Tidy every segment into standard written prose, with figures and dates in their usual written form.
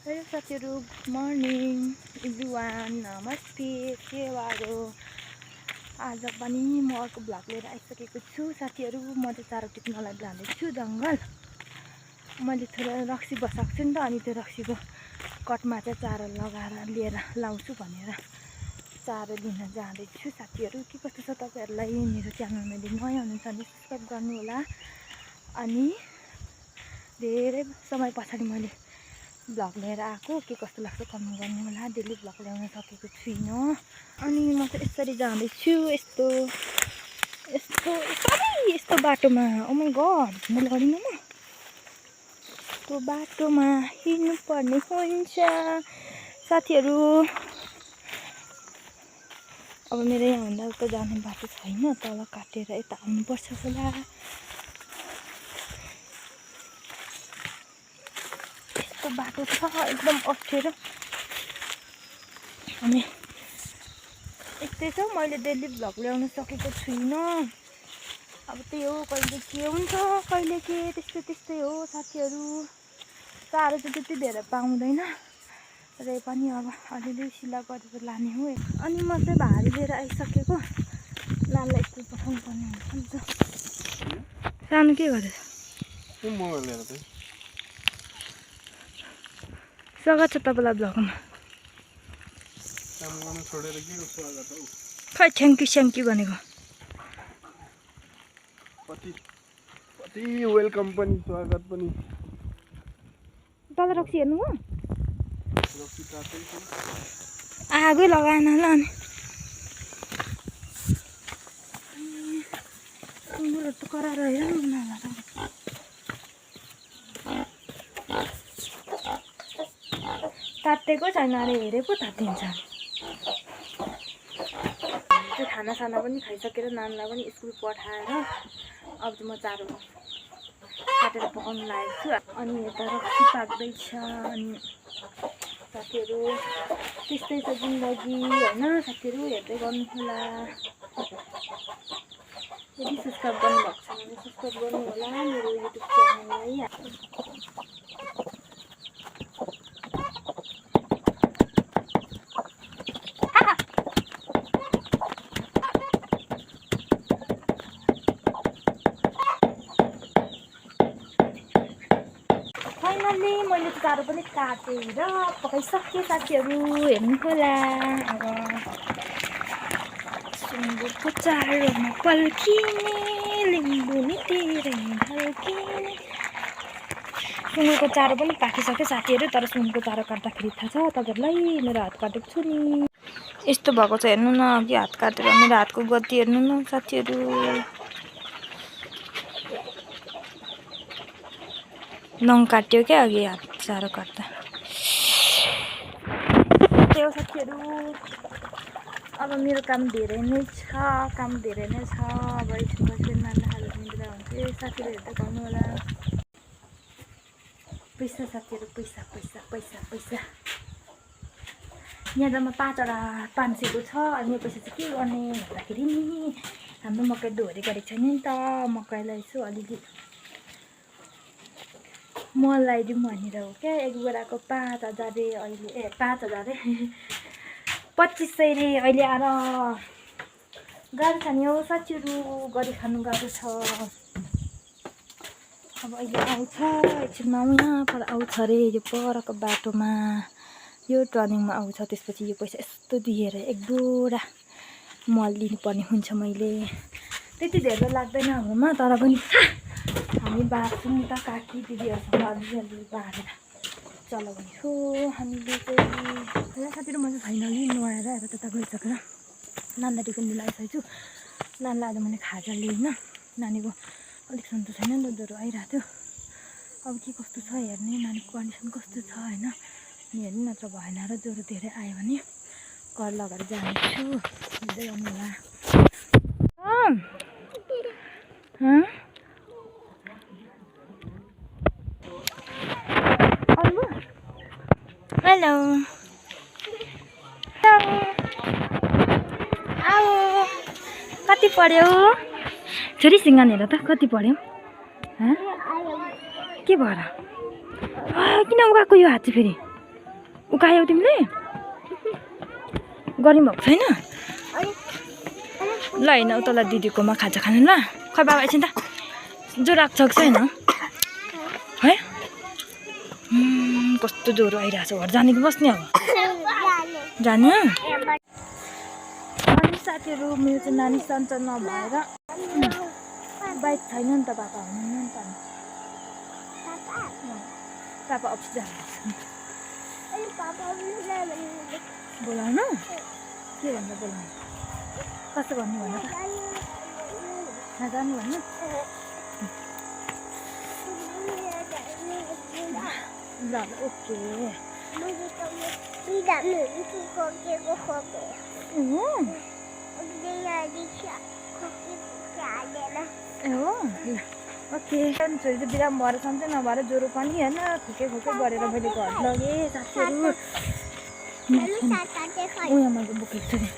Hello साथीहरू, good morning everyone, नमस्ते, सेवारो। आज पनि म अर्को भ्लग लिएर आइसकेको छु साथीहरू। म चाहिँ चारो टिप्नलाई जाँदैछु जङ्गल। मैले थोरै रक्सी बसाएको छु नि त, अनि त्यो रक्सीको कटमा चाहिँ चारो लगाएर लिएर लाउँछु भनेर चारो लिन जाँदैछु साथीहरू। के कस्तो छ तपाईँहरूलाई? मेरो च्यानलमा यदि नयाँ हुनुहुन्छ भने सब्सक्राइब गर्नु होला। अनि धेरै समय पछाडि मैले भ्लग लिएर आएको, के कस्तो लाग्छ कमेन्ट गर्नु होला। डेली भ्लग ल्याउन सकेको छुइनँ। अनि म चाहिँ यसरी जाँदैछु, यस्तो बाटोमा। ओ माइ गड, म लडिनँ म। यस्तो बाटोमा हिँड्नुपर्ने हुन्छ साथीहरू। अब मेरो यहाँभन्दा उता जाने बाटो छैन, तल काटेर यता आउनुपर्छ होला। बाटो छ एकदम अप्ठ्यारो। अनि यस्तै छ, मैले डेली भ्लग ल्याउन सकेको छुइनँ। अब त्यही हो, कहिले के हुन्छ कहिले के, त्यस्तै हो साथीहरू। चारो चाहिँ त्यति धेरै पाउँदैन र पनि अब अलिअलि सिला गरेर लाने हो। अनि म चाहिँ भारी लिएर आइसकेको। नानीलाई स्कुल पठाउनु पर्ने हुन्छ नि त। सानो के गरेछ? स्वागत छ तपाईँलाई भ्लगमा। खै थ्याङ्क यू भनेको कति वेलकम पनि स्वागत पनि। तल रक्सी हेर्नुभयो? आगै लगाएन ल। अनि सुँगुरहरू त कराएर हेर न। तातेको छैन अरे, हेरेको तातिन्छ। त्यो खानासाना पनि खाइसकेर नानीलाई पनि स्कुल पठाएर अब चाहिँ म चारो काटेर पकाउनु लागेको छु। अनि यता रक्सी पाक्दैछ। अनि साथीहरू त्यस्तै छ जिन्दगी होइन साथीहरू, हेर्दै गर्नु होला। यदि सब्सक्राइब गर्नुभएको छ भने सब्सक्राइब गर्नु होला मेरो युट्युब च्यानललाई। फाइनल्ली मैले चारो पनि काटेर पकाइसकेँ साथीहरू, हेर्नु होला। अब सुँगुरको चारोमा पल्किने लिम्बू नितिरै ढल्किने। सुँगुरको चारो पनि पाकिसक्यो साथीहरू। तर सुँगुरको चारो काट्दाखेरि थाहा छ तपाईँहरूलाई, मेरो हात काटेको छु नि। यस्तो भएको छ हेर्नु न, अघि हात काटेर मेरो हातको गति हेर्नु न साथीहरू। नङ काट्यो क्या अघि हात चारो काट्दा। त्यो साथीहरू अब मेरो काम धेरै नै छ। अब एकछिन बसेर नानीलाई निद्रा हुन्छ। साथीहरू हेर्दै गर्नु होला। पैसा साथीहरू, पैसा यहाँ जम्मा 5वटा 500को छ। अनि यो पैसा चाहिँ के गर्ने भन्दाखेरि नि, हाम्रो मकै दोहोरी गरेको छैन नि त। मकैलाई यसो अलिअलि मल लगाइदिउँ भनेर हो क्या। एक बोराको 5000 रे अहिले, 5000 रे 2500 रे अहिले आएर। गाह्रो छ नि हो साथीहरू, गरी खानु गाह्रो छ। अब अहिले आउँछ, एकछिनमा यहाँ पर आउँछ अरे। यो परको बाटोमा यो टर्निङमा आउँछ। त्यसपछि यो पैसा यस्तो दिएर एक बोरा मल लिनुपर्ने हुन्छ। मैले त्यति धेरै लाग्दैन हाम्रोमा, तर पनि हामी बाँड्छौँ नि त काकी दिदीहरूसँग अलिअलि बाँडेर चलाउने हो हामीले चाहिँ। साथीहरू म चाहिँ फाइनली नुहाएर यता त्यता गइसकेर नानीलाई टिफिन लिएर आइसकेको छु। नानीलाई आज मैले खाजा लिएन, नानीको अलिक सन्चो छैन, दुधहरू आइरहेको थियो। अब के कस्तो छ हेर्ने, नानीको कन्डिसन कस्तो छ होइन हेर्ने। नत्र भएन र ज्वरो धेरै आयो भने घर लगाएर जानेछु। हेर्दै गर्नु होला। हेलो आओ, कति पढ्यौ छोरी? सिँगान हेर त कति पढ्यौ? के भएर किन उगाएको यो हात चाहिँ फेरि? उकायौ तिमीले गर्मी भएको छैन ल होइन उता दिदीकोमा खाजा खानु ल खै बाबा एकछिन त ज्वरो आएको छ कि छैन है कस्तो ज्वरो आइरहेको छ घर जाने कि बस्ने अब जाने अनि साथीहरू मेरो चाहिँ नानी सन्चो नभएर बाइक छैन नि त पापा हुनुहुन्न नि त पापा अफिस जानुहुन्छ बोलाउनु के भन्दा बोलाउनु कस्तो गर्नु भन्नु त नजानु भन्नु ल ओके ओके छोरी चाहिँ बिराम भएर सन्चै नभएर ज्वरो पनि होइन खोके गरेर मैले घर लगेँ साथीहरू उयो मैले बोकेको छु नि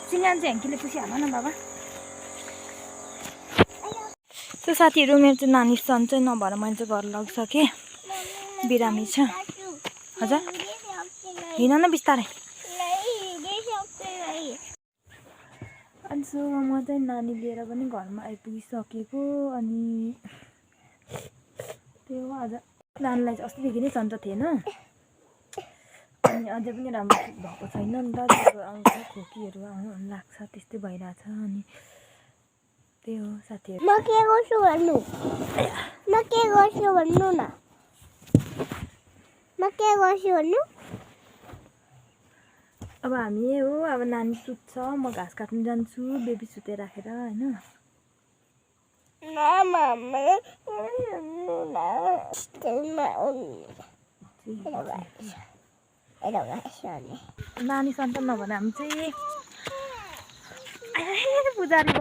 सिँगान चाहिँ ह्याङ्कीले पुसिहाल्नु न बाबा त्यो साथीहरू मेरो चाहिँ नानी सन्चै नभएर मैले चाहिँ घर लगिसकेँ बिरामी छ हजुर हिँड न बिस्तारै अनि सो म चाहिँ नानी लिएर पनि घरमा आइपुगिसकेको अनि त्यो आज नानीलाई चाहिँ अस्तिदेखि नै सन्चो थिएन अनि अझै पनि राम्रो भएको छैन नि त ज्वरो आउँछ खोकीहरू आउनु लाग्छ त्यस्तै भइरहेछ अनि त्यही हो साथीहरू म के गर्छु भन्नु न म के गर्छु भन्नु अब हामी यही हो अब नानी सुत्छ म घाँस काट्नु जान्छु बेबी सुते राखेर होइन नानी सन्तान नभने हामी चाहिँ पुजारीको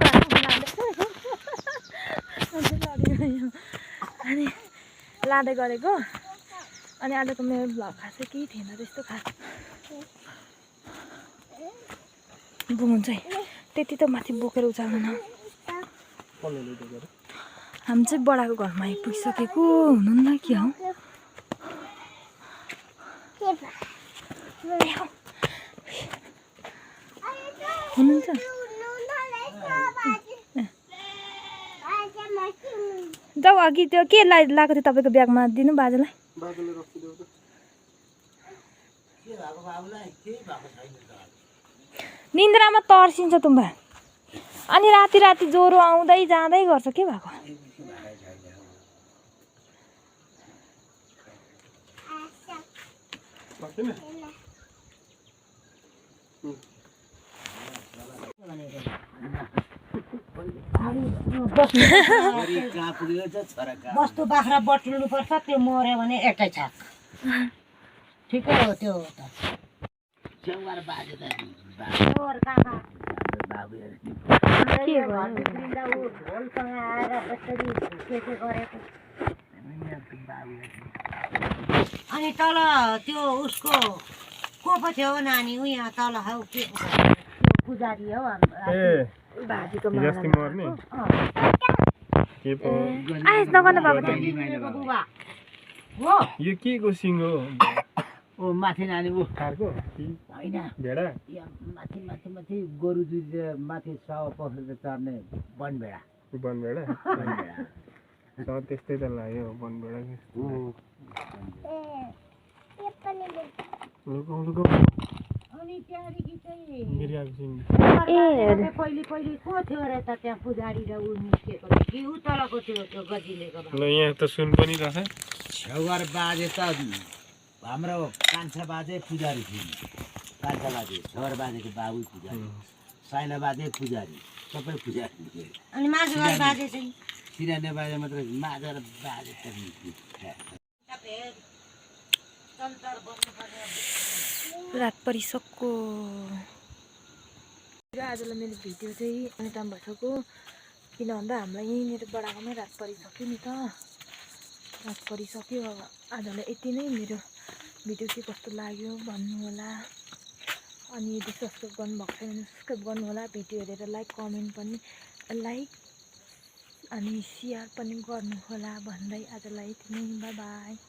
अनि लाँदै गरेको अनि आजको मेरो भ्लग खासै केही थिएन त्यस्तो खास हुन्छ है त्यति त माथि बोकेर उचाल्नु न हामी चाहिँ बडाको घरमा आइपुगिसकेको हुनुहुन्न के हो हुनुहुन्छ जाऊ अघि त्यो के लगाएको थियो तपाईँको ब्यागमा दिनु बाजेलाई निन्द्रामा तर्सिन्छ तुम्बा अनि राति राति ज्वरो आउँदै जाँदै गर्छ के भएको बस्तु बाख्रा बटुल्नु पर्छ त्यो मर्यो भने एकै छाक ठिकै हो त्यो त अनि तल त्यो उसको को पो थियो नानी उ यहाँ तल हौ के पुजारी हौ भाजीको यो के को सिङ हो ओ माथि नानी ऊ कार्को होइन भेडा माथि माथि माथि गोरु दुई माथि सव पखेर चढ्ने बनभेडा बनभेडा त्यस्तै त लाग्यो बनभेडा अनि त्यहाँदेखि चाहिँ ए पहिले को थियो र त त्यहाँ पुजारी र उ निस्केको कि उ तलको थियो त्यो गजिलेको ल यहाँ त सुन पनि रहेछ छेउघर बाजे त हाम्रो कान्छा बाजे पुजारी थिए कान्छा बाजे छेउघर बाजेको बाबु पुजारी साइना बाजे पुजारी सबै पुजारी थिए अनि माझघर बाजे चाहिँ सिराने बाजे मात्र माझघर बाजे त रात परिसक्यो आजलाई मेरो भिडियो चाहिँ अनि टाइम भइसक्यो किन भन्दा हामीलाई यहीँनिर बडाकोमै रात परिसक्यो नि त रात परिसक्यो अब आजलाई यति नै मेरो भिडियो के कस्तो लाग्यो भन्नु होला अनि यदि सब्सक्राइब गर्नुभएको छैन भने सब्सक्राइब गर्नु होला भिडियो हेरेर लाइक कमेन्ट पनि लाइक अनि सेयर पनि गर्नु होला भन्दै आजलाई यति नै बाई बाई